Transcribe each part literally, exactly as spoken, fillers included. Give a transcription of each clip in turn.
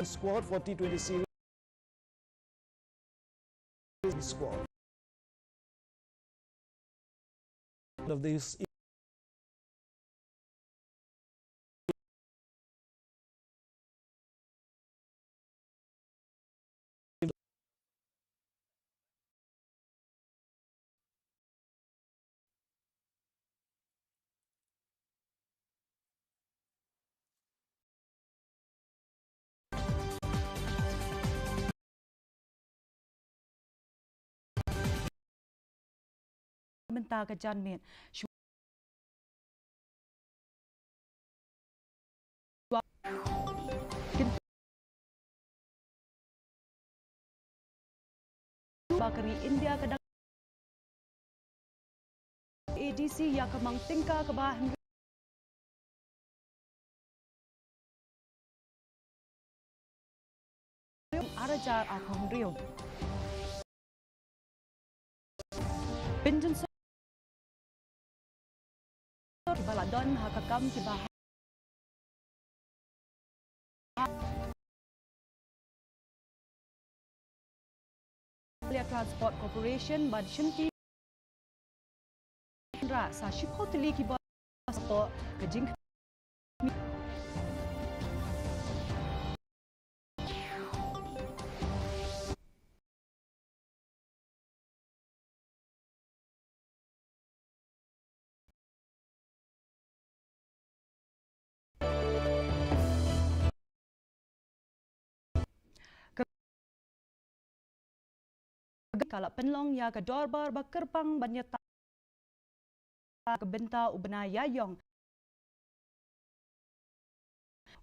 squad for T twenty series squad of this mynta ka janmiet. Shu- ba ka ri India ka dang A D C ïa ka mang tyngka kaba hynriew ar hajar arphew hynriew. Pynjynjar ba la don ha ka kam kiba ha Meghalaya Transport Corporation ban shim ki ra sa shiphew tylli ki bos to ka jing ka la pynlong ïa ka dorbar ba kyrpang ban ïa ta ka bynta u bnai ïa ïong.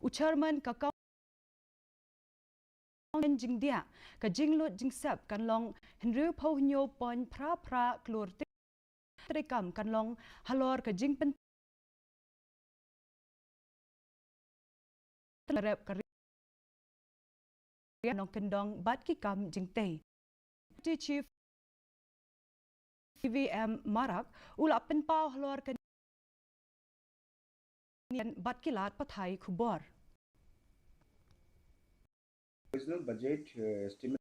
U chairman ka kaunsil jingdia ka jinglut jingsep kan long hynriewphew hynñiew point phra phra klur. Treikam kan long halor ka jingpyn rep ka ri nongkyndong bad ki kam jingtei. Deputy Chief P V M Marak u la pynpaw halor ka bad ki lad pathai khubor. Original budget uh, estimate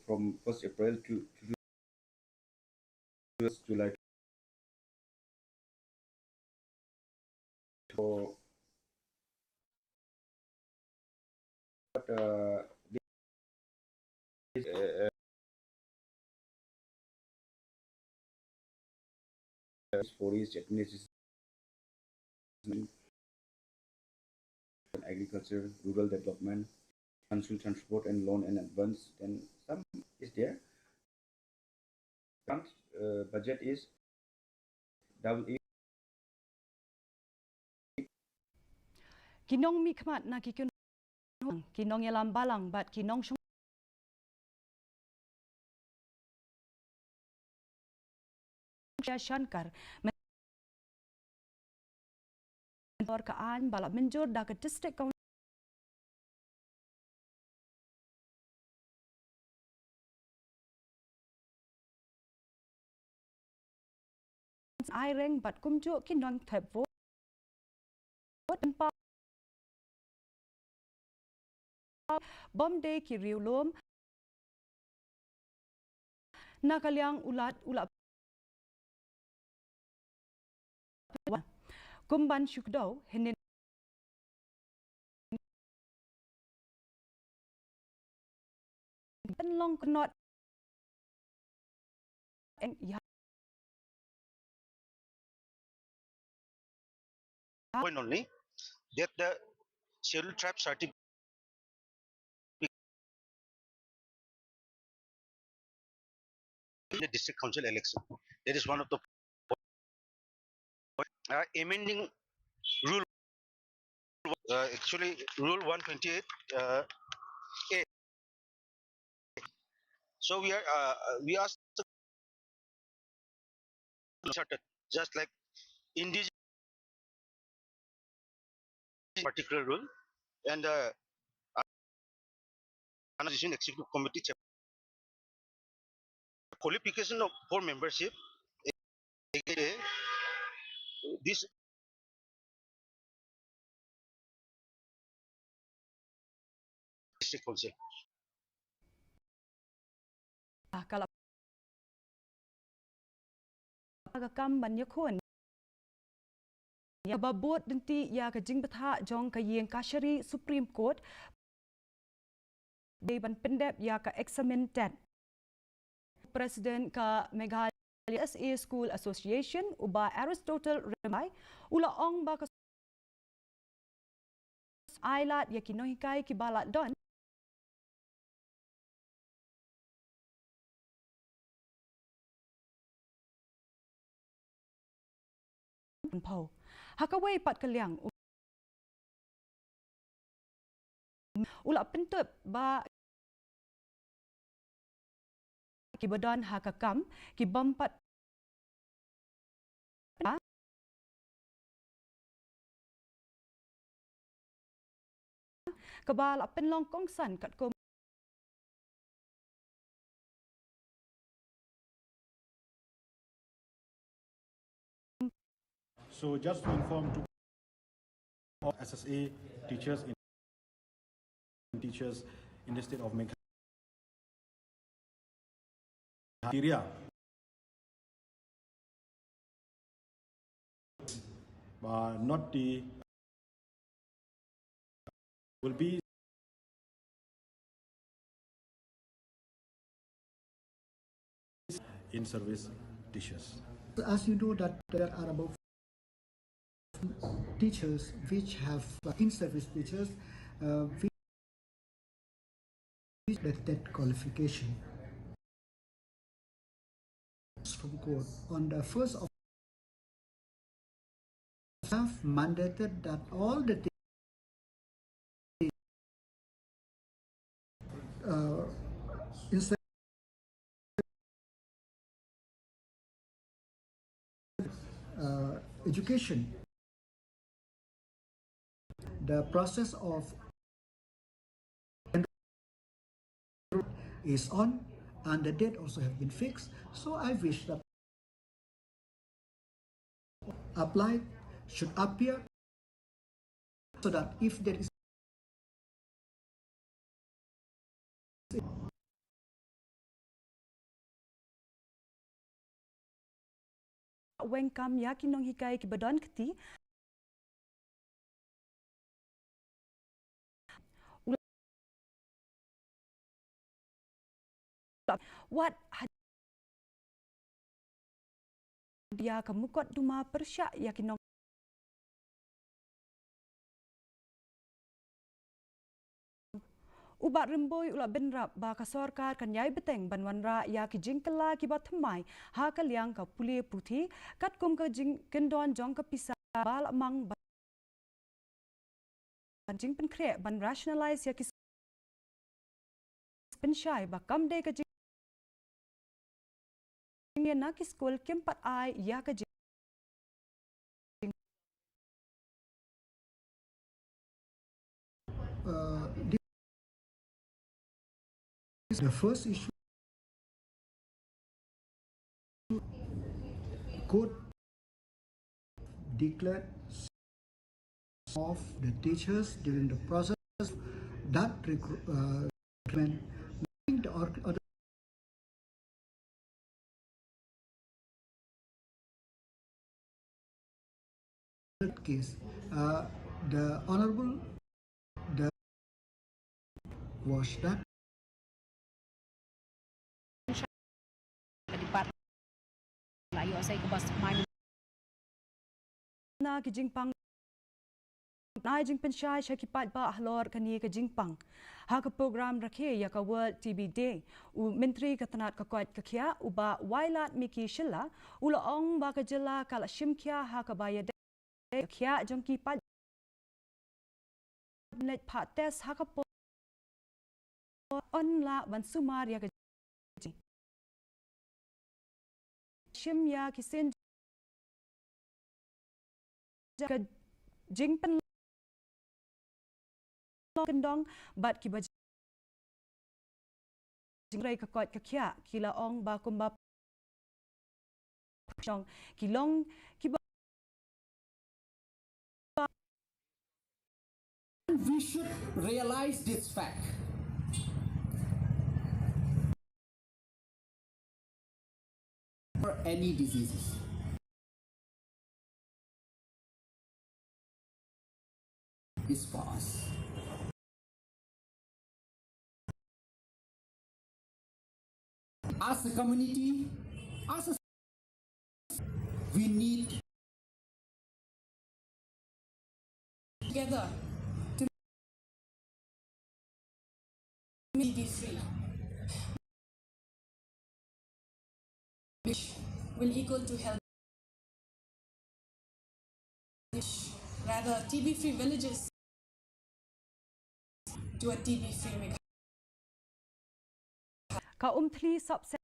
from first April to, to July. So, but, uh, this, uh, uh, forest, Japanese agriculture, rural development, council transport and loan and advance, then some is there. Current uh, budget is double eight. Ki nongmihkhmat na ki kynhun, ki nongïalam balang bad ki nongshong Shankar, mentor ka aiñ ba la mynjur da ka District Council. Aireng bad kumjuh ki nongthep vote. Bym dei ki riewlum. Na ka liang u Lat u la kum ban shu kdew hynnin pynlong kynnoh eng ïa. Point only that the Scheduled Tribe certificate in the District Council election. That is one of the uh, amending rule, uh, actually rule one twenty-eight uh, A. So we are uh, we are just like indigenous particular rule and uh, Organization Executive Committee chair. Qualification of, for membership, this District Council. Ah, ka la ka kam ban ïakhun ïa ba bud dynti ïa ka jingbthah jong ka ïing kashari Supreme Court dei ban pyndep ïa ka eksamin TET. President ka Meghalaya S A School Association, u Bah Aristotle Rymbai, u la ong ba ka ai lad ïa ki nonghikai kiba la don. Pau. Ha kawei pat ka liang, u, u la pyntip ba kiba don ha ka kam ki bym pat kaba la pynlong kongsan katkum. So just to inform to all S S A teachers in, teachers in the state of Meghalaya, criteria, uh, not the, will be in service teachers. As you know that there are about teachers which have, uh, in service teachers, uh, which that, that qualification. From court on the first of have mandated that all the, uh, instead, uh, education, the process of is on and the date also have been fixed. So I wish that apply should appear so that if there is weng kam ïa ki nonghikai kiba don kti. Wat ha ïa ka mukotduma pyrshah ïa ki nong. U Bah Rymbui u la bynrap ba ka sorkar kan ïai bteng ban wanrah ïa ki jingkylla kiba thymmai ha ka liang ka pule puthi katkum ka jingkyndon jong ka pisa ba la mang ba ban jingpynkhreh ban rationalize ïa ki pynshai ba kam dei ka jing ïa na ki skul kim pat ai ïa ka jing. Uh, this is the first issue. Court declared of the teachers during the process that recru-, uh, recruitment, the or-, other case, uh, the Honorable, the was that. Na ki jingpang, na jingpynshai sha ki paidbah halor kane ka jingpang. Ha ka program rakhe ïa ka World T B Day, u Myntri ka tnat ka koit ka khiah u Bah Wailadmiki Shylla u la ong ba ka jylla ka la shim khia ha kaba ïadei ka khiah jong ki paid. Leit phah test ha ka por yn lah ban sumar ïa ka jing. Shim ïa ki sien ka jingpynlong kyndong bad kiba jingtrei ka koit ka khiah ki la ong ba kumba shong ki long kiba. We should realize this fact. or any diseases. Is for us. As a community, as a, we need together to be free. Which will equal to health. Rather, T B free villages to a T B free Meghalaya. Ka Umthli Sub Centre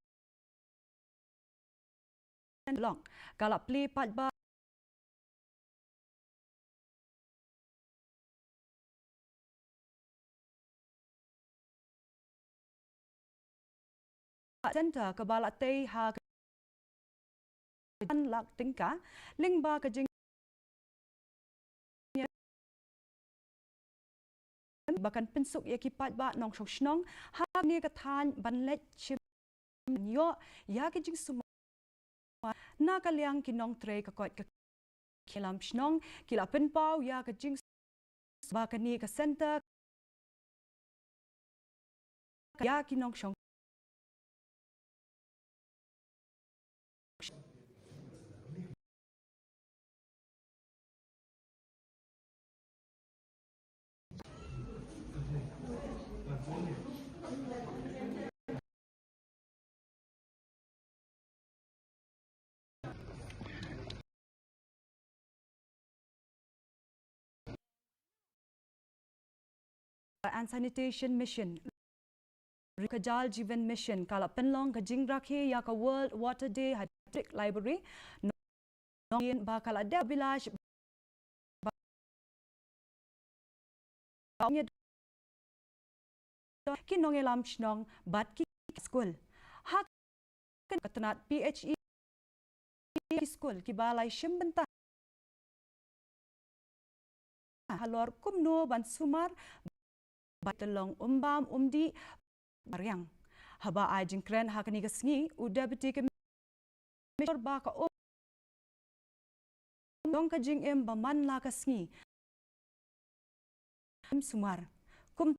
long ka la plie pat ba Centre kaba la tei ha ka lak tyngka lyngba ka jing ba kan pynsuk ïa ki paidbah nongshong shnong ha kane ka thaiñ ban leit shim ïoh ïa ki jingsumar na ka liang ki nongtrei ka koit ka khiah. Ki lam shnong ki la pynpaw ïa ka jing ba kane ka centre ïa ki nongshong and Sanitation Mission. Ka Jal Jeevan Mission ka la pynlong ka jingrakhe ïa ka World Water Day ha District Library. Nongin ba ka la dep bilash ki nongïalam shnong bad ki skul. Ha ka tnat P H E ki skul kiba la shim bynta halor kumno ban sumar ba te long umbam umdih mariang. Haba ai jingkren ha kane ka sngi u Deputy Commissioner ba ka um dong ka jingim ba man la ka sngi. Im sumar kum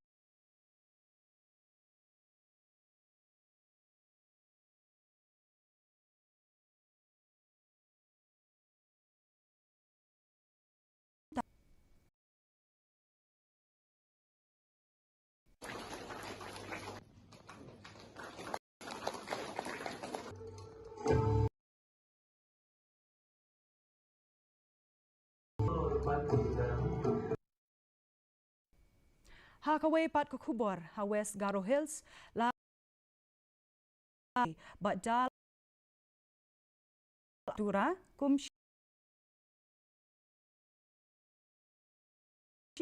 Ha kawei pat ka khubor ha West Garo Hills la ba jal tura kum shim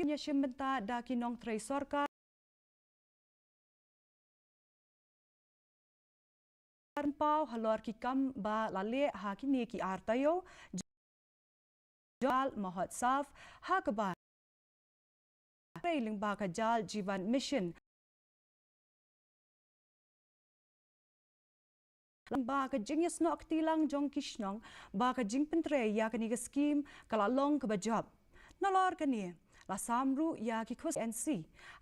ïa shim bynta da ki nongtrei sorkar. Pynpaw halor ki kam ba la leh ha kine ki ar taïew Jal Mahotsav ha kaba trei lyngba ka Jal Jeevan Mission. Lyngba ka jingïasnoh kti lang jong ki shnong ba ka jingpyntrei ïa kane ka skim ka la long kaba jop. Nalor kane la sam ruh ïa ki khus N C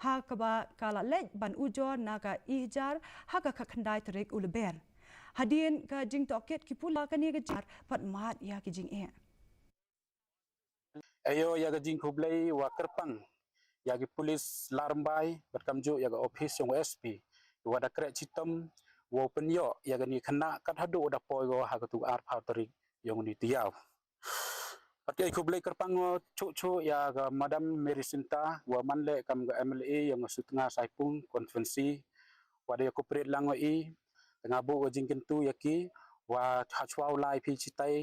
ha kaba ka la leit ban ujor na ka Ihjar ha ka khatkhyndai tarik u Lber. Hadien ka jingtohkit ki pulit kane ka jingjar pat mad ïa ki jingeh. Aïu ïa ka jingkhublei wa kyrpang ïa ki pulit Lamphai bad kumjuh ïa ka ophis jong u S P wa da khreh chitom wa u pynïoh ïa kane ka khynnah kat haduh u da poi ko ha katu arphew tarik jong une u taïew. Bad ka khublei kyrpang chuh chuh ïa ka Madam Mary Synta wa man leh kam ka M L A jong ka Sutnga Saipung constituency wa da ïa cooperate lang wa i, te nga buh ka jingkyntu ïa ki wa ha chwa u lai phi chitai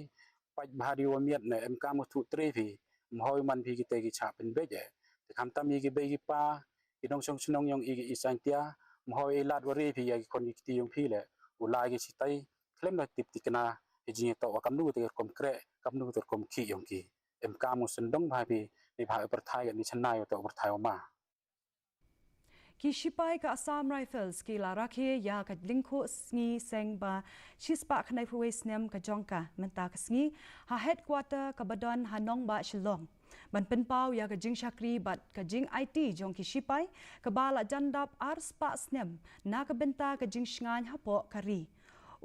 pait bha dei wa miat ne em kam u thuh trei phi, mhoi man phi kitei ki chah pynbeit eh. Te khamtam ïa ki bei ki pa, ki nongshong shnong jong i ki i Saintia, mhoi i lad wa ri phi ïa ki khon ki kti jong phi leh u lai ki chitai khlem da tip tikna ïa jingïatoh wa kamnu te rukom khreh kamnu te rukom khih jong ki. Em kam u sngewdon bha phi ne bha u pyrthai ne channai u toh u pyrthai u ma. Ki shipai ka Assam Rifles ki la rakhe ïa ka lyngkhuh sngi seng ba shispah khyndai phew wei snem ka jong ka mynta ka sngi ha headquarter kaba don ha nongbah Shillong, ban pynpaw ïa ka jingshakri bad ka jingaiti jong ki shipai kaba la jan dap arspah snem na ka bynta ka jingshngaiñ hapoh ka ri.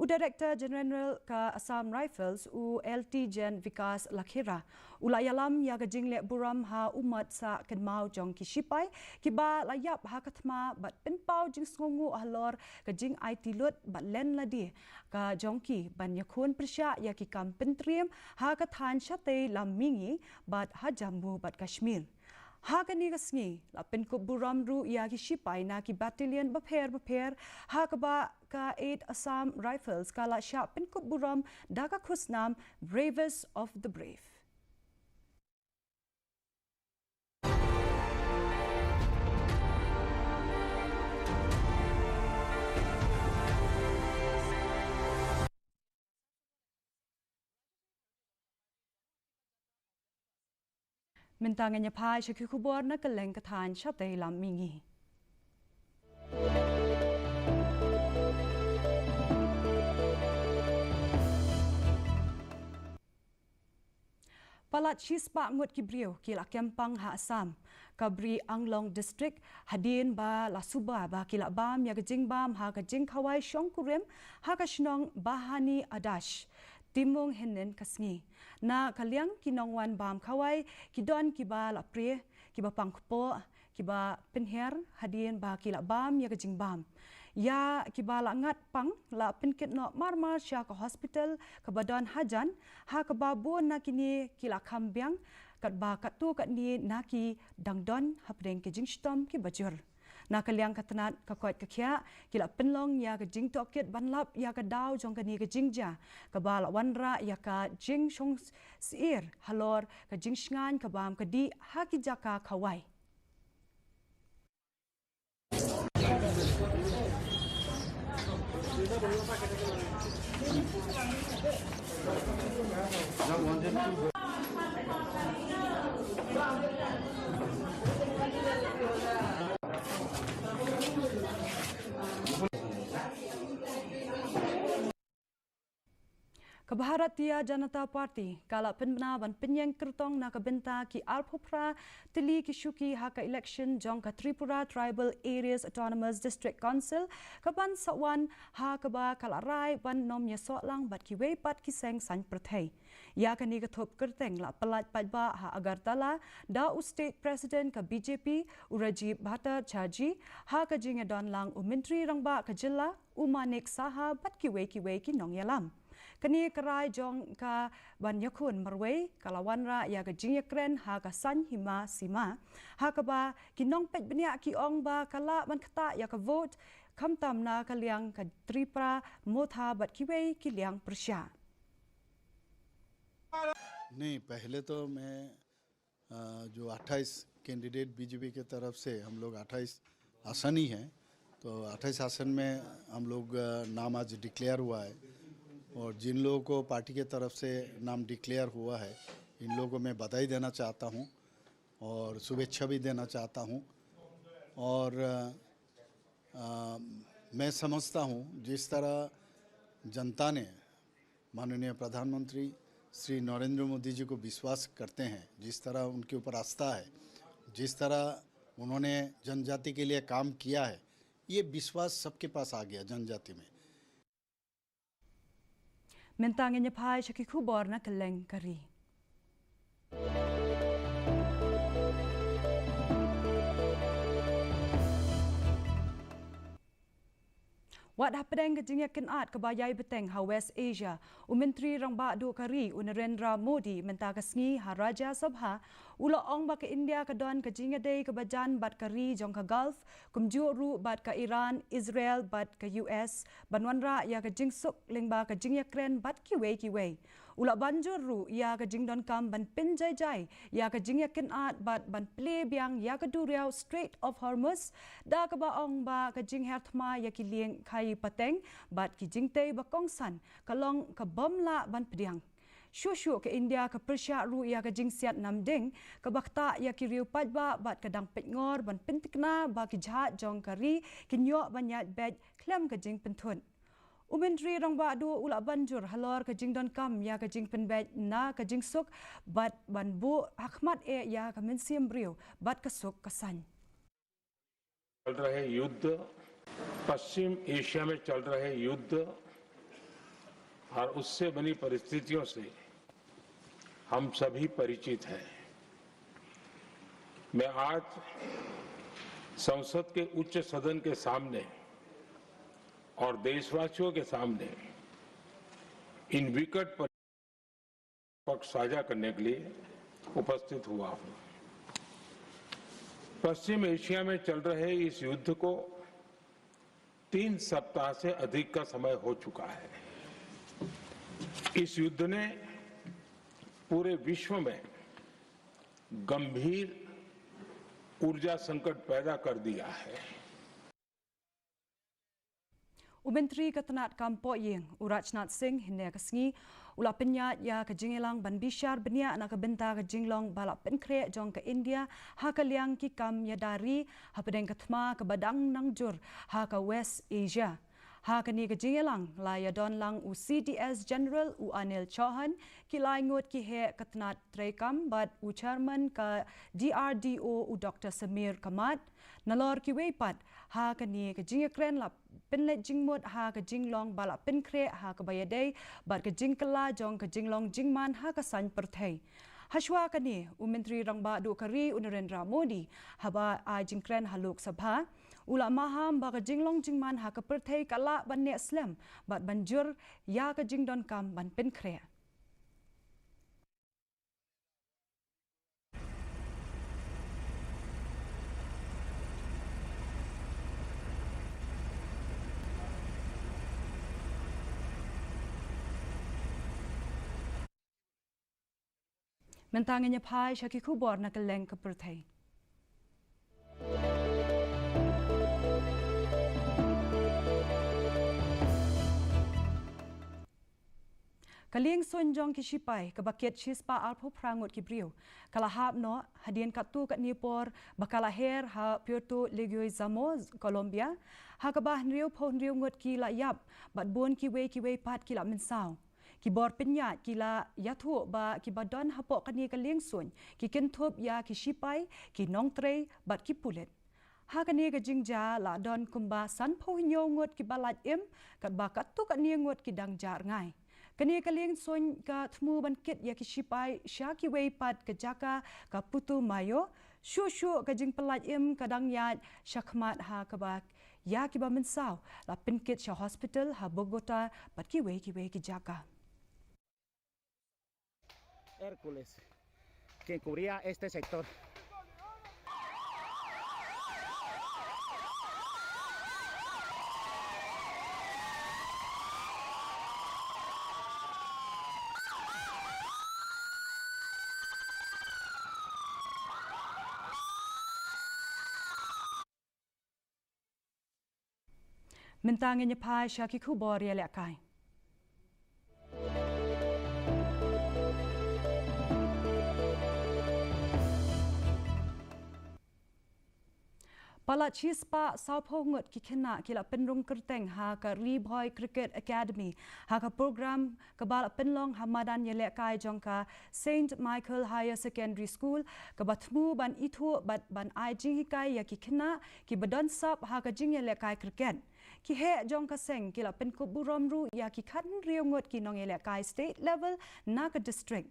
U Director General ka Assam Rifles, u Lieutenant Vikas Lakhera, u la ïalam ïa ka jingleh burom ha u mat sah kynmaw jong ki shipai kiba la ïap ha ka thma bad pynpaw jingsngewnguh halor ka jingaiti lut bad len lade ka jong ki ban ïakhun pyrshah ïa ki kam pyntriem ha ka thaiñ shatei lam mihngi bad ha Jammu bad Kashmir. Ha kane ka sngi la pynkup burom ruh ïa ki shipai na ki battalion bapher bapher, ha kaba ka Eighth Assam Rifles ka la shah pynkup burom da ka khusnam Bravest of the Brave. Mynta ngin ïa phai sha ki khubor na kylleng ka thaiñ shatei lam mihngi. Palat shispah ngut ki briew ki la kem pang ha Assam, ka Bri Anglong District, hadien ba la suba ba ki la bam ïa ka jingbam ha ka jingkhawai shongkurim ha ka shnong Bahani Adash, Timung hynnin ka sngi. Na ka liang ki nongwan bam khawai ki don kiba la prie, kiba pang kpoh, kiba pynher hadien ba ki la bam ïa ka jingbam. Ïa kiba la ngat pang la pynkit noh mar mar sha ka hospital kaba don hajan, ha kaba bun na kine ki la kham biang, katba katto katne na ki dang don hapdeng ki jingshitom kiba jur. Na ka liang ka tnat ka koit ka khiah ki la pynlong ïa ka jingtohkit ban lap ïa ka daw jong kane ka jingjia, kaba la wanrah ïa ka jingshong syier halor ka jingshngaiñ ka bam ka dih ha ki jaka khawai. Ka Bharatiya Janata Party ka la pynbna ban pynïeng kyrtong na ka bynta ki arphew phra tylli ki shuki ha ka election jong ka Tripura Tribal Areas Autonomous District Council, kaban sa wan, ha kaba ka la rai ban nym ïasoh lang bad kiwei pat ki seng saiñ pyrthei. Ïa kane ka thup kyrteng la pyllait paidbah ha Agartala da u State President ka B J P, u Rajib Bhattacharjee, ha ka jingïadon lang u Myntri Rangbah ka jylla, u Manik Saha, bad kiwei kiwei ki nongïalam. Kane ka rai jong ka ban ïakhun marwei ka la wanrah ïa ka jingïakren ha ka saiñ hima sima, ha kaba ki nongpeit bniah ki ong ba ka lah ban ktah ïa ka vote, khamtam na ka liang ka Tripura Motha bad kiwei ki liang pyrshah. नहीं, पहले तो मैं, अ, जो अट्ठाईस कैंडिडेट बीजेपी की तरफ से, हम लोग अट्ठाईस आसन ही हैं, तो अट्ठाईस आसन में हम लोग, अ, नाम आज डिक्लेयर हुआ है, और जिन लोगों को पार्टी की तरफ से नाम डिक्लेयर हुआ है, इन लोगों को मैं बधाई देना चाहता हूँ और शुभेच्छा भी देना चाहता हूँ। और, अ, अ, मैं समझता हूँ, जिस तरह जनता ने माननीय प्रधानमंत्री श्री नरेंद्र मोदी जी को विश्वास करते हैं, जिस तरह उनके ऊपर आस्था है, जिस तरह उन्होंने जनजाति के लिए काम किया है, ये विश्वास सबके पास आ गया जनजाति में। Mynta ngin ïa phai sha ki khubor na kylleng ka ri. Wat hapdeng ka jingïakynad kaba ïai bteng ha West Asia, u Myntri Rangbah Duh ka ri, u Narendra Modi, mynta ka sngi ha Rajya Sabha, u la ong ba ka India ka don ka jingïadei kaba jan bad ka ri jong ka Gulf, kumjuh ruh bad ka Iran, Israel bad ka U S, ban wanrah ïa ka jingsuk lyngba ka jingïakren bad kiwei kiwei. U la ban jur ruh ïa ka jingdonkam ban pynjai jai ïa ka jingïakynad bad ban plie biang ïa ka duriaw Strait of Hormuz, da kaba ong ba ka jingher thma ïa ki lieng khaii pateng bad ki jingtei ba kongsan ka long ka bym lah ban pdiang. Shuh shuh ka India ka pyrshah ruh ïa ka jingsiat namding, kaba ktah ïa ki riew paidbah bad ka dang peitngor ban pyntikna ba ki jhad jong ka ri kin ïoh ban ïaid beit khlem ka jingpynthut. U Myntri Rangbah Duh u la ban jur halor ka jingdonkam ïa ka jingpynbeit na ka jingsuk bad ban buh hakhmat eh ïa ka mynsiem briew bad ka suk ka saiñ. चल रहे युद्ध, पश्चिम एशिया में चल रहे युद्ध और उससे बनी परिस्थितियों से हम सभी परिचित हैं। मैं आज संसद के उच्च सदन के सामने और देशवासियों के सामने इन विकट पक्ष साझा करने के लिए उपस्थित हुआ हूं। पश्चिम एशिया में चल रहे इस युद्ध को तीन सप्ताह से अधिक का समय हो चुका है। इस युद्ध ने पूरे विश्व में गंभीर ऊर्जा संकट पैदा कर दिया है। U Myntri ka tnat kam pohïing, u Rajnath Singh, hynne ka sngi u la pynïaid ïa ka jingïalang ban bishar bniah na ka bynta ka jinglong ba la pynkhreh jong ka India ha ka liang ki kam ïada ri hapdeng ka thma kaba dang nang jur ha ka West Asia. Ha kane ka jingïalang la ïadon lang u C D S General u Anil Chauhan, ki lai ngut ki heh ka tnat treikam bad u Chairman ka D R D O u Doctor Samir Kamat. Nalor kiwei pat, ha kane ka jingïakren la pynleit jingmut ha ka jinglong ba la pynkhreh ha kaba ïadei bad ka jingkylla jong ka jinglong jingman ha ka saiñ pyrthei. Hashwa kane, u Myntri Rangbah Duh ka ri u Narendra Modi, haba ai jingkren ha Lok Sabha, u la maham ba ka jinglong jingman ha ka pyrthei ka lah ban neh slem bad ban jur ïa ka jingdonkam ban pynkhreh. Mynta ngin ïa phai sha ki khubor na kylleng ka pyrthei. Ka lieng suiñ jong ki shipai kaba kit shispah arphew phra ngut ki briew ka la hap noh hadien katto katne por ba ka la her ha Puerto Leguizamo, Colombia, ha kaba hynriewphew hynriew ngut ki la ïap bad bun kiwei kiwei pat ki la mynsaw. Ki bor pynïaid ki la ïathuh ba kiba don hapoh kane ka lieng suiñ ki kynthup ïa ki shipai, ki nongtrei bad ki pulit. Ha kane ka jingjia la don kumba sanphew hynñiew ngut kiba lait im, katba katto katne ngut ki dang jah rngai. Kane ka lieng suiñ ka thmu ban kit ïa ki shipai sha kiwei pat ka jaka ka Putumayo. Shuh shuh ka jingpyllait im ka dang ïaid shakhmat ha kaba ïa kiba mynsaw la pynkit sha hospital ha Bogota bad kiwei kiwei ki jaka. Hércules, quien cubría este sector. Mynta ngin ïa phai sha ki khubor ïalehkai. Palat shispah sawphew ngut ki khynnah ki la pynrung kyrteng ha ka Ri Bhoi Cricket Academy ha ka program kaba la pynlong ha madan ïalehkai jong ka Saint Michael Higher Secondary School, kaba thmu ban ithuh bad ban ai jinghikai ïa ki khynnah kiba don sap ha ka jingïalehkai cricket. Ki heh jong ka seng ki la pynkup burom ruh ïa ki khathynriew ngut ki nongïalehkai state level na ka district.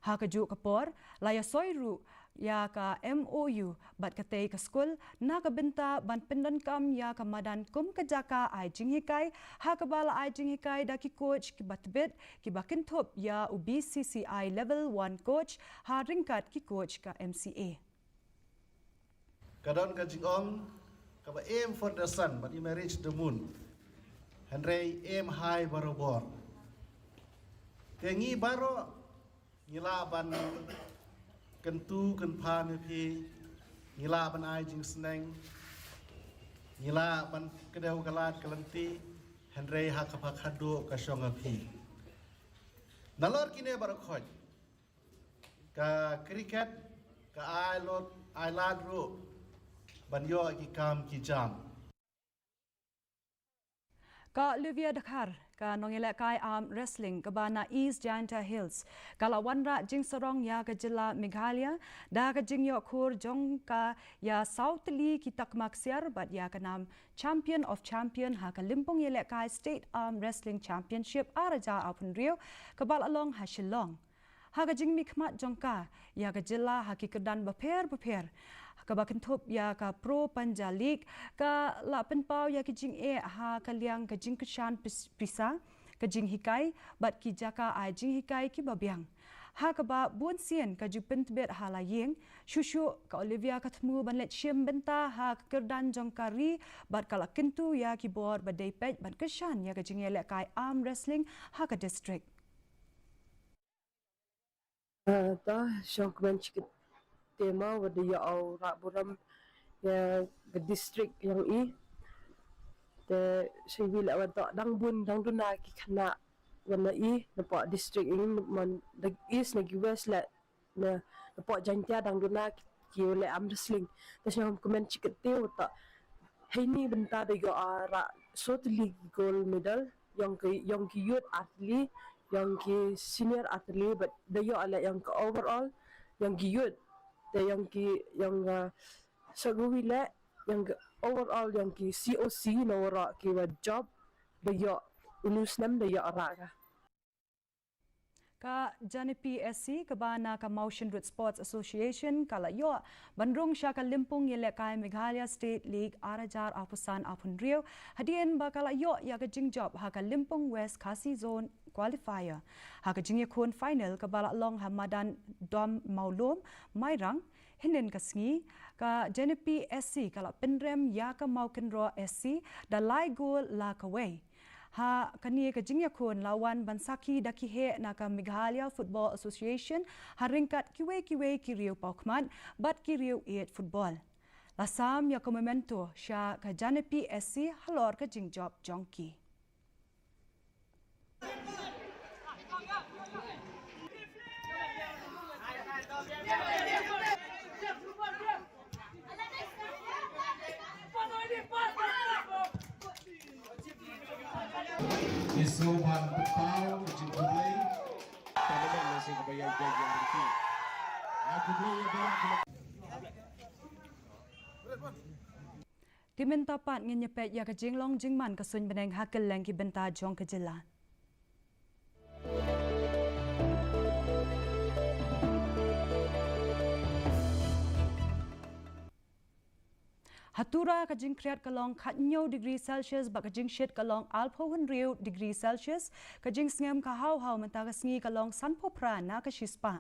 Ha kajuh ka por, la ïasoi ruh ïa ka M O U bad katei ka skul na ka bynta ban pyndonkam ïa ka madan kum ka jaka ai jinghikai, ha kaba la ai jinghikai da ki coach kiba tbit, kiba kynthup ïa u B C C I Level One coach ha ryngkat ki coach ka M C A. Ka don ka jingong kaba aim for the sun but you may reach the moon. Hynrei aim high barabor. Te ngi baroh ngi lah ban kyntu kynpham ïa phi, ngi lah ban ai jingsneng, ngi lah ban kdew ka lad ka lynti, hynrei ha kaba khadduh ka shong ha phi. Nalor kine baroh khoit, ka cricket ka ai lad, ai lad ruh ban ïoh ki kam ki jam. Ka Olivia Dkhar, ka nongïalehkai arm wrestling kaba na East Jaintia Hills, ka la wanrah jingsarong ïa ka jylla Meghalaya da ka jingïoh khur jong ka ïa saw tylli ki takma ksiar bad ïa ka nam Champion of Champion ha ka lympung ïalehkai State Arm Wrestling Championship ar hajar arphew hynriew, kaba la long ha Shillong. Ha ka jingmihkhmat jong ka ïa ka jylla ha ki kyrdan bapher bapher, kaba kynthup ïa ka Pro Panja League, ka la pynpaw ïa ki jingeh ha ka liang ka jingkyrshan pis-, pisa, ka jinghikai bad ki jaka ai jinghikai kiba biang. Ha kaba bun sien ka ju pyntbit ha la ïing, shuh shuh ka Olivia ka thmu ban leit shim bynta ha ka kyrdan jong ka ri bad ka la kyntu ïa ki bor ba dei peit ban kyrshan ïa ka jingïalehkai arm wrestling ha ka district. Ah, ta shong kmen shikit tema wada ïa u rah burom ïa ka district ïong i. Te shai wi la wada dang bun dang duna ki khynnah wan na i na pok district ïong i, man da east na ki west la na, na pok Jaintia dang duna ki, ki leh arm wrestling. Te shong kmen shikit te wada Heini bynta da ïoh, ah, rah saw tylli ki gold medal, ïong ki, ïong ki youth ar tylli, ïong ki senior ar tylli, bad da ïoh leh ïong ka overall, ïong ki youth, te ïong ki, ïong, ah, sa kawi leh, ïong ki overall, ïong ki C O C, na waroh ki wa jop, da ïoh, uni u snem da ïoh rah ka. Ka Janepi S C, kaba na ka Mawshynrut Sports Association, ka la ïoh ban rung sha ka lympung ïalehkai Meghalaya State League ar hajar arphew san arphew hynriew, hadien ba ka la ïoh ïa ka jingjop ha ka lympung West Khasi Zone Qualifier. Ha ka jingïakhun final kaba la long ha madan Dom Mawlum, Mairang, hynnin ka sngi, ka Janepi S C ka la pynrem ïa ka Mawkynroh S C da lai gol la kawei. Ha kane ka jingïakhun la wan ban sakhi da ki heh na ka Meghalaya Football Association, ha ryngkat kiwei kiwei ki riew pawkhmat bad ki riew ïeit football. La sam ïa ka memento sha ka Janepi S C halor ka jingjop jong ki. Isu ban pynpaw ka jingkhublei. Taliban na sing ka bayar jaya riti. Aku beli ya bayar. Te mynta pat ngin ïa peit ïa ka jinglong jingman ka suiñ bneng ha kylleng ki bynta jong ka jylla. Ha Tura ka jingkhriat ka long khathynñiew degree Celsius bad ka jingshit ka long arphew hynriew degree Celsius, ka jingsngem ka haw haw mynta ka sngi ka long sanphew phra na ka shispah.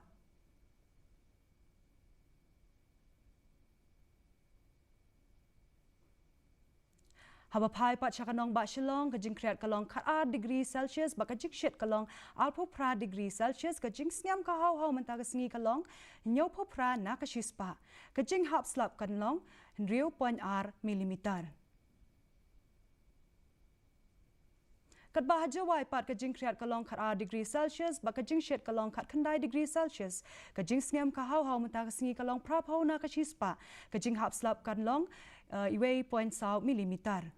Haba phai pat sha ka nongbah Shillong, ka jingkhriat ka long khatar degree Celsius bad ka jingshit ka long arphew phra degree Celsius, ka jingsngem ka haw haw mynta ka sngi ka long hynñiewphew phra na ka shispah, ka jinghap slap kan long hynriew point ar millimeter. Katba ha Jowai pat ka jingkhriat ka long khatar degree Celsius bad ka jingshit ka long khatkhyndai degree Celsius, ka jingsngem ka haw haw mynta ka sngi ka long phraphew na ka shispah, ka jinghap slap kan long, eh, iwei point saw millimeter.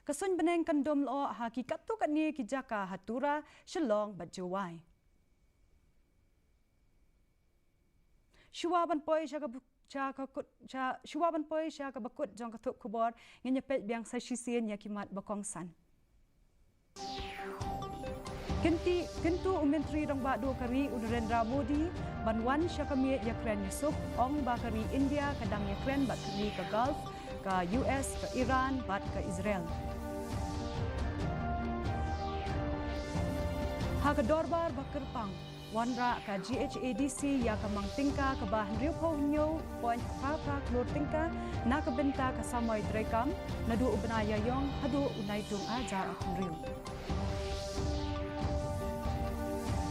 Ka suiñ bneng kan dum lyoh ha ki katto katne ki jaka ha Tura, Shillong bad Jowai. Shuwa ban poi sha ka bu-, sha ka kut, sha, shuwa ban poi sha kaba kut jong ka thup khubor, ngin ïa peit biang sa shisien ïa ki mat ba kongsan. Kyntu, kyntu u Myntri Rangbah Duh ka ri u Narendra Modi ban wan sha ka miet ïakren ïasuk, ong ba ka ri India ka dang ïakren bad ki ri ka Gulf, ka U S, ka Iran bad ka Israel. Ha ka dorbar ba kyrpang, wanrah ka G H A D C ïa ka mang tyngka kaba hynriewphew hynñiew point phra phra klur tyngka na ka bynta ka samoi treikam naduh u bnai Ïaïong haduh u Naitung ar hajar arphew hynriew.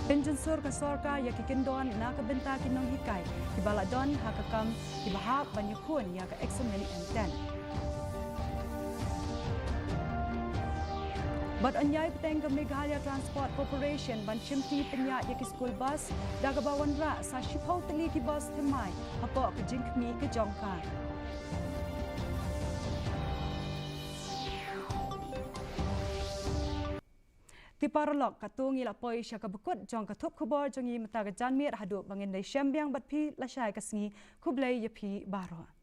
Pynjynsur ka sorkar ïa ki kyndon na ka bynta ki nonghikai kiba la don ha ka kam kiba hap ban ïakhun ïa ka eksamin M ten. Bad yn ïai bteng ka Meghalaya Transport Corporation ban shimti pynïaid ïa ki school bus, da kaba wanrah sa shiphew tylli ki bus thymmai hapoh ka jingkhmih ka jong ka. Te paralok, katto ngi la poi sha kaba kut jong ka thup khubor jong ngi mynta ka janmiet, haduh ba ngin ïai shem biang bad phi lashai ka sngi, khublei ïa phi baroh.